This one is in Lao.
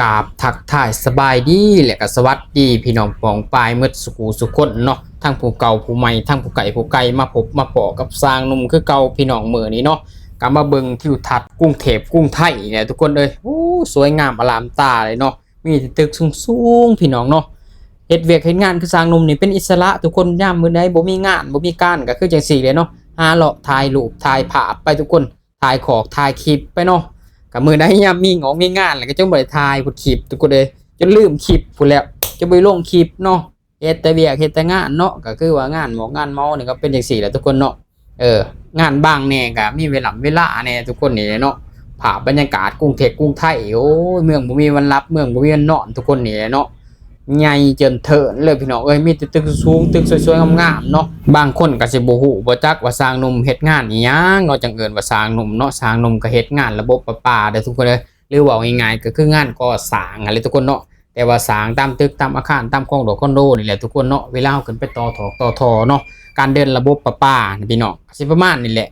ກາບທັກທາຍສະບາຍດີ ແລະກະສະຫວັດດີພີ່ນ້ອງປ້ອງປາຍໝົດສູ່ຄູ່ສູ່ຄົນເນາະ, ທັງຜູ້ເກົ່າຜູ້ໃໝ່ ທັງຜູ້ໃກ້ຜູ້ໄກ ມາພົບມາພໍ້ກັບຊ່າງໜຸ່ມຄືເກົ່າພີ່ນ້ອງ. ມື້ນີ້ເນາະ ກະມາເບິ່ງທິວທັດກຸງເທບກຸງໄທນີ້ແຫຼະທຸກຄົນເອີຍ. ໂອ້ ສວຍງາມອະລາມຕາເລີຍເນາະ, ມີແຕ່ຕຶກສູງໆພີ່ນ້ອງເນາະ. ເຮັດວຽກເຮັດງານຄືຊ່າງໜຸ່ມນີ້ເປັນອິດສະຫຼະທຸກຄົນ, ຍາມມື້ໃດບໍ່ມີງານບໍ່ມີການກະຄືຈັ່ງຊີ້ແຫຼະເນາະ, ຫາເລາະຖ່າຍຮູບຖ່າຍພາບໄປທຸກຄົນ, ຖ່າຍຂອກຖ່າຍຄລິບໄປເນາະ. ກະມື້ໃດຍາມມີງອກມີງານແລ້ວກະຈົນບໍ່ໄດ້ຖ່າຍພຸ້ນຄລິບທຸກຄົນເອີຍ, ຈົນລືມຄລິບພຸ້ນແຫຼະ, ຈົນບໍ່ໄດ້ລົງຄລິບເນາະ. ເຮັດແຕ່ວຽກເຮັດແຕ່ງານເນາະ, ກະຄືວ່າງານໝອກງານເມົານີ້ກະເປັນຈັ່ງຊີ້ແຫຼະທຸກຄົນເນາະ. ເອີ ງານບາງແດ່ກະມີເວລາເວລາແດ່ທຸກຄົນນີ້ແຫຼະເນາະ. ພາບບັນຍາກາດກຸງເທບກຸງໄທ ໂອ້ຍ ເມືອງບໍ່ມີວັນຫຼັບ ເມືອງບໍ່ມີວັນນອນທຸກຄົນນີ້ແຫຼະເນາະ. ໃຫຍ່ເຈິນເທີນເລີຍພີ່ນ້ອງເອີຍ, ມີແຕ່ຕຶກສູງໆ ຕຶກສວຍໆງາມໆເນາະ. ບາງຄົນກະຊິບໍ່ຮູ້ບໍ່ຈັກວ່າຊ່າງໜຸ່ມເຮັດງານອີ່ຫຍັງເນາະ, ຈັ່ງເອີ້ນວ່າຊ່າງໜຸ່ມເນາະ. ຊ່າງໜຸ່ມກະເຮັດງານລະບົບປະປາເດີ້ທຸກຄົນເອີຍ, ຫຼືເວົ້າງ່າຍໆກະຄືງານກໍ່ສ້າງຫັ້ນແຫຼະທຸກຄົນເນາະ. ແຕ່ວ່າສ້າງຕາມຕຶກຕາມອາຄານຕາມຄອງຫຼວງຄອນໂດນີ້ແຫຼະທຸກຄົນເນາະ. ເວລາເຮົາຂຶ້ນໄປຕໍ່ຖອກຕໍ່ທໍ່ເນາະ, ການເດີນລະບົບປະປານະພີ່ນ້ອງ ກະຊິປະມານນີ້ແຫຼະ.